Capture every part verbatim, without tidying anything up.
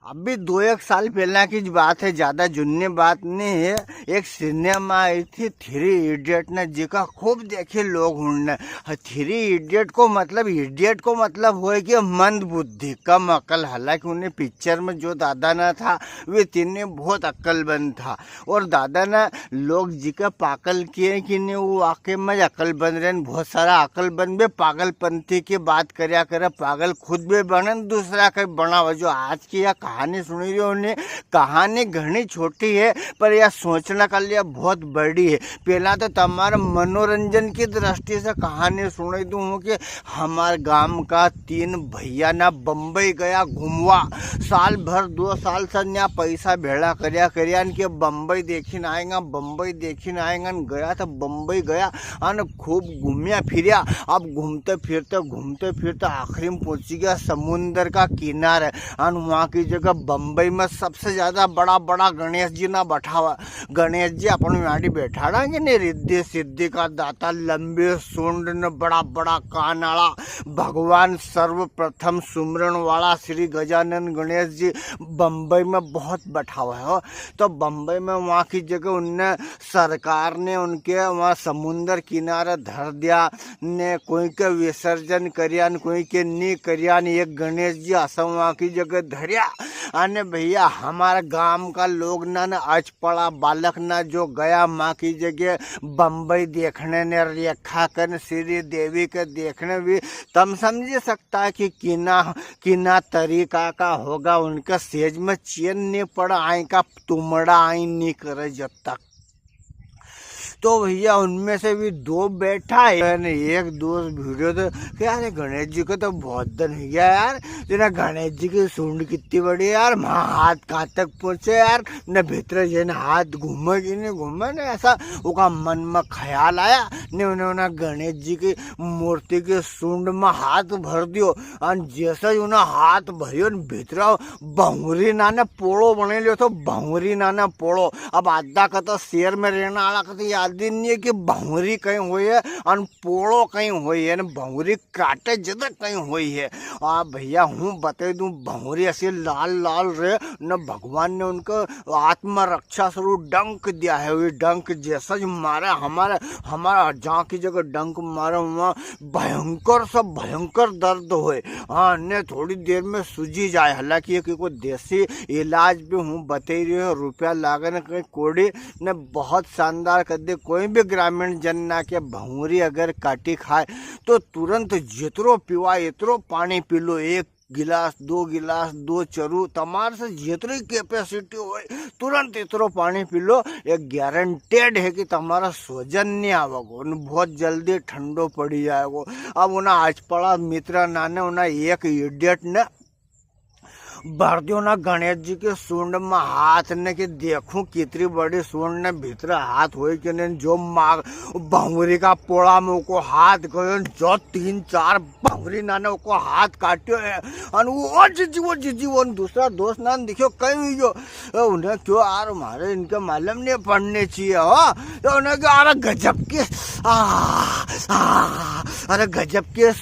अभी दो एक साल पहला की ज बात है, ज्यादा जुन्नी बात नहीं है। एक सिनेमा आई थी थ्री इडियट ने, जिका खूब देखे लोग हुण ने। थ्री इडियट को मतलब, इडियट को मतलब होय कि मंद बुद्धि, कम अकल। हालांकि उन्हें पिक्चर में जो दादा ना था, वे तीनों बहुत अक्लमंद था। और दादा ना लोग जिके पागल किए कि नहीं, वो वाकई में अकलमंद रहे। बहुत सारा अकलमंद भी पागलपंथी की बात करया करे, पागल खुद भी बने न दूसरा के बनावे। जो आज की या कहानी सुनी रही हो ने, कहानी घणी छोटी है, पर या सोचना के लिए बहुत बड़ी है। पहला तो तमारे मनोरंजन की दृष्टि से कहानी सुनाई दूं हूँ कि हमार गांव का तीन भैया ना बम्बई गया घूमवा। साल भर, दो साल से न्या पैसा भेड़ा करया करया न के बम्बई देखिन आएगा, बम्बई देखिन आएगा न गया तो बम्बई गया अन खूब घूमया फिरया। अब घूमते फिरते, घूमते फिरते आखिरी में पहुंची गया समुंदर का किनारे। अन वहाँ की जगह बम्बई में सबसे ज्यादा बड़ा बड़ा गणेश जी ना बैठा हुआ। गणेश जी अपन आड़ी बैठाड़ा कि नहीं, रिद्धि सिद्धि का दाता, लंबे सूंड न बड़ा बड़ा कान आला, भगवान सर्वप्रथम सुमरण वाला श्री गजानन गणेश जी बम्बई में बहुत बैठा हुआ है। तो बम्बई में वहाँ की जगह उनने सरकार ने उनके वहाँ समुंदर किनारे धर दिया ने, कोई के विसर्जन करिया न कोई के नी करिया न, एक गणेश जी असम वहाँ की जगह धरिया। अने भैया, हमारे गांव का लोग ना, ना अचपड़ा बालक ना जो गया माँ की जगह बम्बई देखने ने, रेखा कन श्री देवी के देखने भी, तम समझी सकता है कि किना, किना तरीका का होगा। उनका सेज में चैन नहीं पड़ा, आई का तुमड़ा आई नहीं करे जब तक। तो भैया, उनमें से भी दो बैठा है, ने एक दोस्त भिड़ो तो कहे, "अरे, गणेश जी को तो बहुत दिन हो गया यार, तेरा गणेश जी की सूंड कितनी बड़ी है यार, वहाँ हाथ कहाँ तक पहुँचे यार, न भीतर जे न हाथ घूमे कि नहीं घूमे।" ने ऐसा उका मन में ख्याल आया, ने उन्हें उन्हें गणेश जी की मूर्ति की सूंड में हाथ भर दियो। अन जैसे ही उन्हें हाथ भरियो न भीतर भंवरी नाने पोलो बने लियो तो भंवरी नाने पोलो। अब आधा का तो शहर में रहने वाला का तो याद ही नहीं है कि भंवरी कहीं हुई है अन पोलो कहीं हुई है, न भंवरी काटे जद कहीं हुई है। आ भैया, हूँ बता दूं, भंवरी ऐसी लाल लाल रे, न भगवान ने उनको आत्मरक्षा स्वरूप डंक दिया है। वे डंक जैसा ही मारे, हमारे, हमारा जहाँ की जगह डंक मारे, वहाँ भयंकर से भयंकर दर्द होए। हाँ, ने थोड़ी देर में सूजी जाए। हालांकि ये कोई देसी इलाज भी हूँ बता रही हूँ, रुपया लागे न कहीं कोड़ी, ने बहुत शानदार कर दे। कोई भी ग्रामीण जन ना के भंवरी अगर काटी खाए तो तुरंत जितरो पीवा इतरो पानी पी लो, एक गिलास, दो गिलास, दो चरू, तमार से जितरी capacity होए, तुरंत इतरो पानी पी लो। ये guaranteed है कि तमारा सोजन नहीं आवेगो, न बहुत जल्दी ठंडो पड़ी जाएगो। अब उन्हें आजपड़ा मित्र नाने, उन्हें एक idiot ने भर दियो ना गणेश जी के सूंड में हाथ ने, कि देखूं कितरी बड़ी सूंड ने भीतर हाथ होए कि नहीं। जो माग भंवरी का पोला में उको हाथ गयो, जो तीन चार भंवरी नाने उको हाथ काट्यो है। अन वो, "ओ जीजी, वो जीजी, वो दूसरा दोस्त नाने दिखो, कहीं हुई गयो?" ए, उन्हें क्यों यार, मारे इनके मालूम नहीं पड़ने चाहिए हो। तो उन्हें क्यों, अरे गजब की, आ, आ, अरे गजब की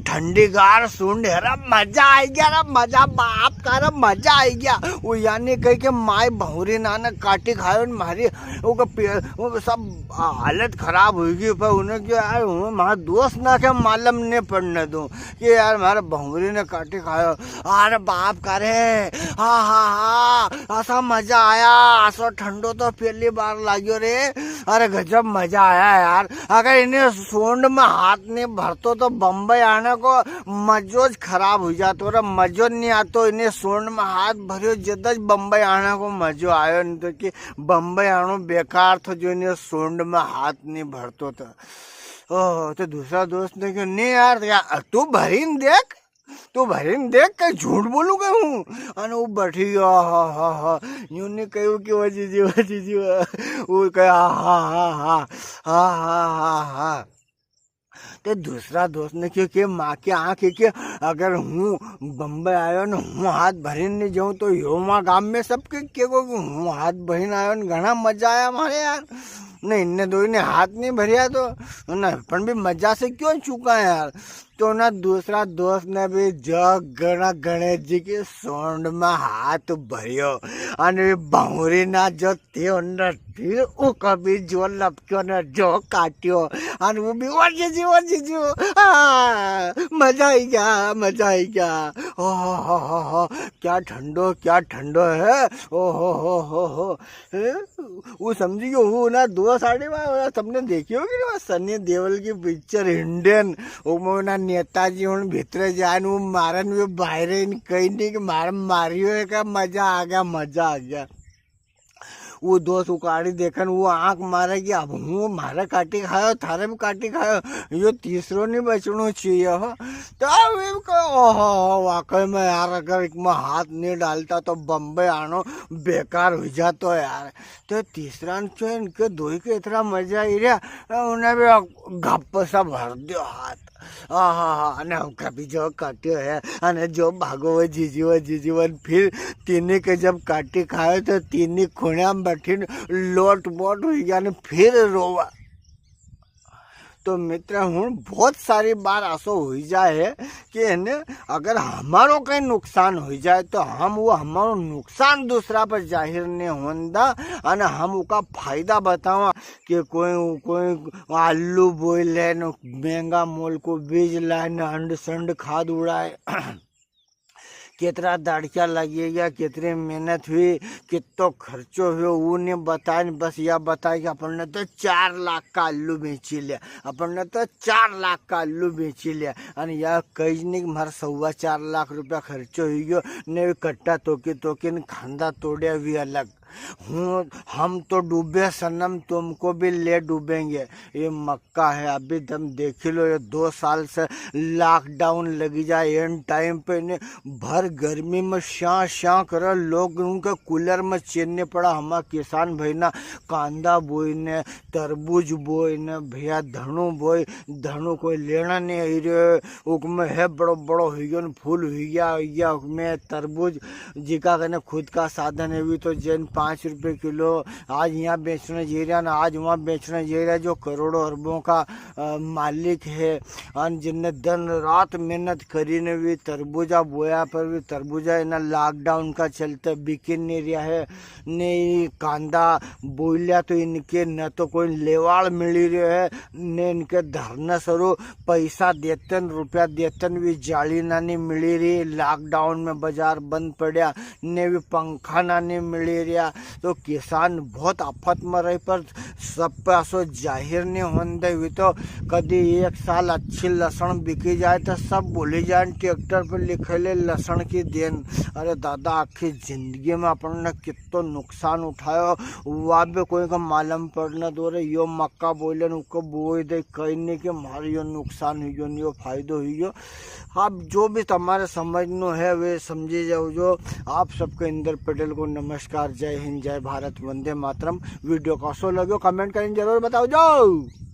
ठंडीगार सूंड है रे, मजा आई गया रे, मजा बाप का रे, मजा आई गया। वो यानी कही के माय भंवरी नाने काटी खायो न मारी, वो के पे-, वो सब हालत खराब हुई गई। पर उन्हें क्यों यार, हूँ मारा दोस्त ना के मालूम नहीं पड़ने दूँ कि यार मारे भंवरी ने काटी खायो। अरे बाप का रे, हा हा हा, ऐसा मजा आया, ऐसा ठंडो तो पहली बार लाग्यो रे। अरे गजब मजा आया यार। अगर इन्हें सूंड में हाथ नहीं भरतो तो बम्बई आने को मजो ज खराब हुई जातो रे, मजो नहीं आतो। इन्हें सूंड में हाथ भरियो, जद ज बम्बई आने को मजो आयो, नहीं तो कि बम्बई आनो बेकार थो जो इन्हें सूंड में हाथ नहीं भरतो तो। ओह, तो दूसरा दोस्त ने क्यों, "नहीं यार, या, तू भरीन देख, तू भरीन देख, कहीं झूठ बोलूं कहीं हूँ?" अने वो बैठी गयो, हा, हा, हा, यूं नहीं कहूँ कि वो जीजी, वो जीजी, वो, वो कहे, हा, हा, हा, हा। तो दूसरा दोस्त ने क्यों कि माँ के आँख है कि अगर हूँ बम्बई आयो न हूँ हाथ भरीन नहीं जाऊँ तो यो माँ गाम में सबके केगो कि हूँ हाथ भरीन आयो न घणा मजा आया मारे यार। ने इनने दोई ने हाथ नी भरिया तो, ना, पण भी मजा से क्यों चूका यार। तो ना दूसरा दोस्त ने भी जो गणा गणेश जी की सोंड में हाथ भरियो, अने वी बाहुरी ना जो थी उनने फिर उका भी जो लपक्यो ने जो काट्यो, अने वो भी, "ओ जीजी, ओ जीजी, आ, मजा आई गया, मजा आई गया। ओ हो हो हो हो, क्या ठंडो, क्या ठंडो है, ओ हो हो हो हो।" हैं? वो समझी गयो, वो ना दो साढ़े बारह, सबने देखी होगी ना, सनी देओल की पिक्चर इंडियन, वो में ना नेताजी उन भीतर जाए ने वो मारन, वो बाहर ही कहीं नहीं कि मार मारियो है, का मजा आ गया, मजा आ गया। वो दोस्त उकाड़ी देखन, वो आंख मारे कि अब हूँ, म्हारे काटी खायो, थारे भी काटी खायो, यो तीसरो नहीं बचनो चाहिए हो। तो वे को, ओहो, वाकई में यार, अगर एक में हाथ नहीं डालता तो बम्बई आनो बेकार हो जातो यार। तो तीसरा ने जो इनके दोई के इतना मजा आई रहा, उन्हें भी गप सा भर दियो हाथ। आहा, अने हमका भी जो काट्यो है, अने जो भागो वो जीजी, वो जीजी, वो फिर तीनी के जब काटी खाए तो तीनी खुणिया में बैठी लोट बोट हुई गया ने फिर रोवा। तो मित्र हुण, बहुत सारी बार असो हुई जाए कि है ने, अगर हमारो कहीं नुकसान हुई जाए तो हम वो हमारो नुकसान दूसरा पर जाहिर नहीं होन दा, अने हम उका फायदा बतावा कि कोई, कोई आलू बोई ले न, महंगा मोल को बीज लाए न, अंड संड खाद उड़ाए। कितरा दाड़किया लगी गया, कितरी मेहनत हुई, कितो खर्चो हुयो, वो नहीं बताए न, बस या बताए कि अपन ने तो चार लाख का आलू बेची लिया, अपन ने तो चार लाख का आलू बेची लिया। अने या कही नहीं कि म्हारा सवा चार लाख रुपया खर्चो हुई गयो, ने भी कट्टा तोकी तोकी ने खांदा तोड़िया भी अलग। हूँ, हम तो डूबे सनम, तुमको भी ले डूबेंगे। ये मक्का है, अभी तुम देखी लो, ये दो साल से लॉकडाउन लगी जाए, एन टाइम पे इन्हें भर गर्मी में श्यां श्यां करे, लोग उनके कूलर में चैन नहीं पड़ा। हमारा किसान भाई ना कांदा बोई ने, तरबूज बोई ने, भैया धणु बोई, धणु कोई लेना नहीं आई रहे, उकमें है बड़ो बड़ो हुई गयो न, फूल हुई गया, हुई गया, उकमें तरबूज जिका कने खुद का साधन है, वी तो जैन पाँच रुपए किलो, आज यहाँ बेचने जी रहा ना, आज वहाँ बेचने जी रहा, जो करोड़ों अरबों का, अ, मालिक है, अन जिनने दिन रात मेहनत करी ने भी तरबूजा बोया, पर भी तरबूजा इन्हें लॉकडाउन का चलते बिकी नहीं रहा है, ने ई कांदा बोलिया तो इनके न तो कोई लेवाल मिली रह्यो है, ने इनके धरना सरू पैसा देतन, रुपया देतन भी जाली ना नहीं मिली रही। लॉकडाउन में बाजार बंद पड़ा, ने भी पंखा ना नहीं मिली रहा। तो किसान बहुत आफत में रही, पर सब पे असो जाहिर नहीं होने दे। वी तो कदी एक साल अच्छी लसण बिकी जाए तो सब बोली जाए, ट्रैक्टर पे लिखे ले लसण की देन। अरे दादा, आखी जिंदगी में अपन ने कितो नुकसान उठायो, वा भी कोई का मालूम पड़ना दो रे। यो मक्का बोले न उको बोई दे, कहीं नहीं कि म्हारे यो नुकसान हुई गयो, यो फायदो हुई गयो। आप जो भी तुम्हारे समझनो है, वे समझी जाओ। जो आप सबके इंदर पटेल को नमस्कार, जय हिंद, जय भारत, वंदे मातरम। वीडियो कसो लग्यो, कमेंट करीने जरूर बताओ जो।